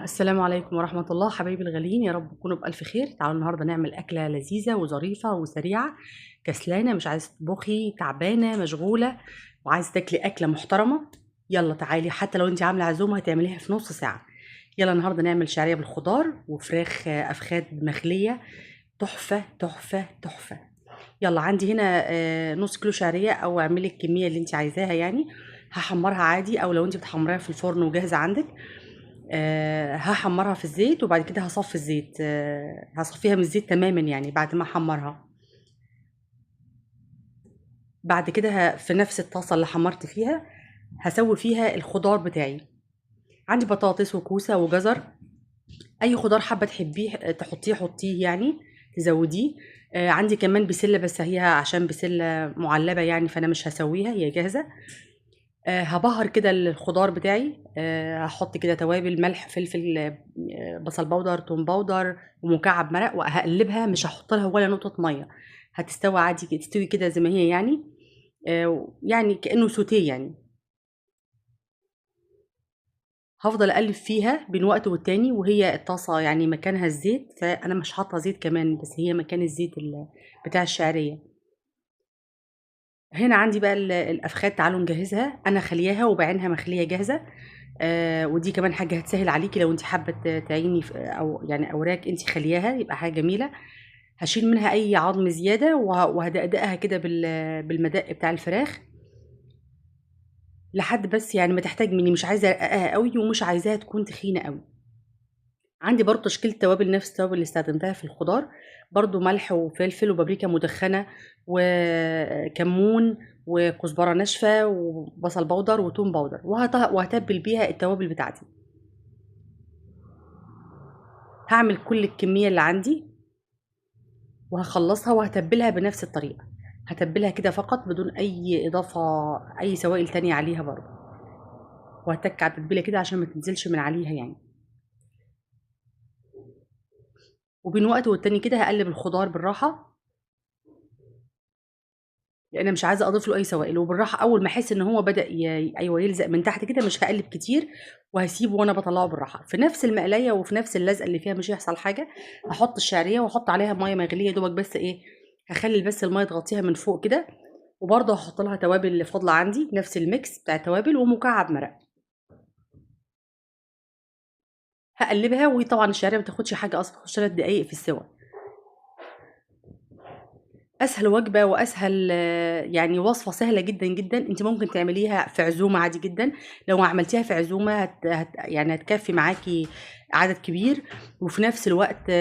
السلام عليكم ورحمة الله. حبايبي الغاليين، يا رب تكونوا بألف خير. تعالوا النهاردة نعمل أكلة لذيذة وظريفة وسريعة. كسلانة، مش عايزة تطبخي، تعبانة، مشغولة وعايزة تاكلي أكلة محترمة، يلا تعالي. حتى لو انت عاملة عزومة هتعمليها في نص ساعة. يلا النهاردة نعمل شعرية بالخضار وفراخ أفخاد مخلية، تحفة تحفة تحفة. يلا عندي هنا نص كيلو شعرية، أو اعملي الكمية اللي انت عايزاها يعني. هحمرها عادي، أو لو انت بتحمريها في الفرن وجاهزة عندك. هحمرها في الزيت، وبعد كده هصفي الزيت، هصفيها من الزيت تماما يعني بعد ما احمرها. بعد كده في نفس الطاسه اللي حمرت فيها هسوي فيها الخضار بتاعي. عندي بطاطس وكوسه وجزر، اي خضار حابة تحبيه تحطيه حطيه يعني تزوديه. عندي كمان بسلة، بس هي عشان بسلة معلبه يعني فانا مش هسويها، هي جاهزة. هبهر كده الخضار بتاعي، هحط كده توابل، ملح، فلفل، بصل بودر، توم بودر، ومكعب مرق، وهقلبها. مش هحط لها ولا نقطة مية، هتستوي عادي، تستوي كده زي ما هي يعني، يعني كأنه سوتيه يعني. هفضل اقلب فيها بين وقت والتاني، وهي الطاسه يعني مكانها الزيت، فانا مش حاطه زيت كمان، بس هي مكان الزيت بتاع الشعرية. هنا عندي بقى الافخاد، تعالوا نجهزها. انا خلياها وبعينها مخليه جاهزة، ودي كمان حاجة هتسهل عليكي لو انت حابة تعيني او يعني اوراق انت خلياها، يبقى حاجة جميلة. هشيل منها اي عظم زيادة وهدقدقها كده بالمدق بتاع الفراخ لحد بس يعني ما تحتاج مني. مش عايزه ارققها قوي ومش عايزاها تكون تخينة قوي. عندي برضو تشكيله توابل، نفس التوابل اللي استخدمتها في الخضار، برضو ملح وفلفل وبابريكا مدخنه وكمون وكزبره ناشفة وبصل بودر وتوم بودر، وهتبل بيها التوابل بتاعتي. هعمل كل الكمية اللي عندي وهخلصها وهتبلها بنفس الطريقة. هتبلها كده فقط بدون اي اضافه، اي سوائل تانية عليها برضو، وهتك على التتبيله كده عشان ما تنزلش من عليها يعني. وبين وقت والتاني كده هقلب الخضار بالراحة، لان مش عايزه اضيف له اي سوائل. وبالراحه اول ما احس ان هو بدا ايوه يلزق من تحت كده، مش هقلب كتير وهسيبه وانا بطلعه بالراحة في نفس المقلايه وفي نفس اللزقه اللي فيها، مش هيحصل حاجة. هحط الشعرية واحط عليها مية مغليه دوبك، بس ايه، هخلي بس المية تغطيها من فوق كده. وبرده هحط لها توابل اللي فاضلة عندي، نفس الميكس بتاع التوابل ومكعب مرق. هقلبها. وطبعا الشعرية ما بتاخدش حاجة اصلا، بتاخدش 3 دقايق في السوا. اسهل وجبة واسهل يعني وصفه سهلة جدا جدا، انت ممكن تعمليها في عزومة عادي جدا. لو عملتيها في عزومة يعني هتكفي معاكي عدد كبير، وفي نفس الوقت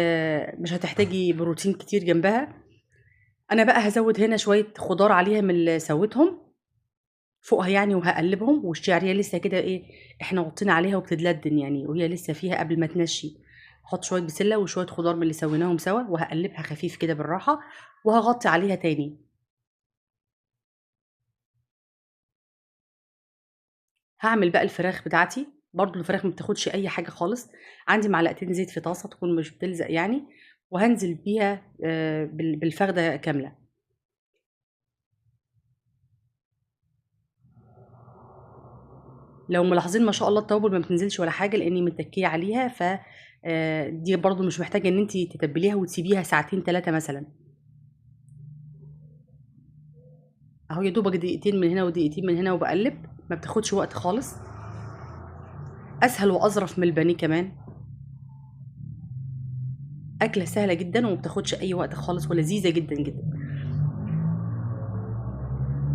مش هتحتاجي بروتين كتير جنبها. انا بقى هزود هنا شوية خضار عليها من اللي سويتهم فوقها يعني، وهقلبهم. والشعريه لسه كده ايه، احنا غطينا عليها وبتتلدن يعني، وهي لسه فيها قبل ما تنشي. هحط شوية بسلة وشوية خضار من اللي سويناهم سوا، وهقلبها خفيف كده بالراحة، وهغطي عليها تاني. هعمل بقى الفراخ بتاعتي. برضو الفراخ ما بتاخدش اي حاجة خالص. عندي معلقتين زيت في طاسه تكون مش بتلزق يعني، وهنزل بيها بالفخده كاملة. لو ملاحظين ما شاء الله التوابل ما بتنزلش ولا حاجة، لاني متكيه عليها، ف دي برضو مش محتاجه ان انت تتبليها وتسيبيها ساعتين 3 مثلا. اهو يا دوبك دقيقتين من هنا ودقيقتين من هنا وبقلب، ما بتاخدش وقت خالص. اسهل واظرف من البانيه كمان. اكله سهلة جدا وما بتاخدش اي وقت خالص، ولذيذه جدا جدا.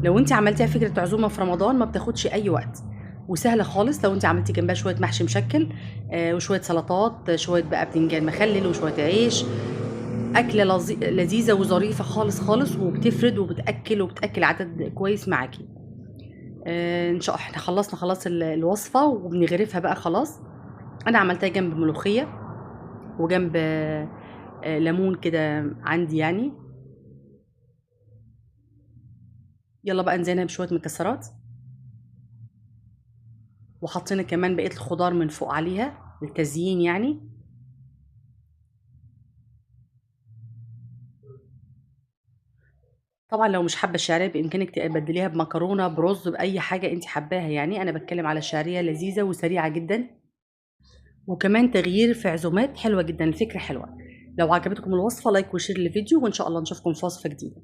لو انت عملتيها فكرة عزومة في رمضان ما بتاخدش اي وقت، وسهلة خالص. لو انت عملتي جنبها شوية محشي مشكل، وشوية سلطات، شوية بقى بتنجان مخلل وشوية عيش، اكله لذيذة وظريفه خالص خالص، وبتفرد وبتاكل وبتاكل عدد كويس معاكي. ان شاء الله احنا خلصنا خلاص الوصفة وبنغرفها بقى خلاص. انا عملتها جنب ملوخية وجنب ليمون كده عندي يعني. يلا بقى نزينها بشوية مكسرات، وحطينا كمان بقية الخضار من فوق عليها للتزيين يعني. طبعا لو مش حابة الشعرية بامكانك تبدليها بمكرونه، برز، باي حاجة انت حباها يعني. انا بتكلم على الشعرية لذيذة وسريعة جدا. وكمان تغيير في عزومات حلوة جدا، الفكرة حلوة. لو عجبتكم الوصفة like و share للفيديو، وإن شاء الله نشوفكم في وصفة جديدة.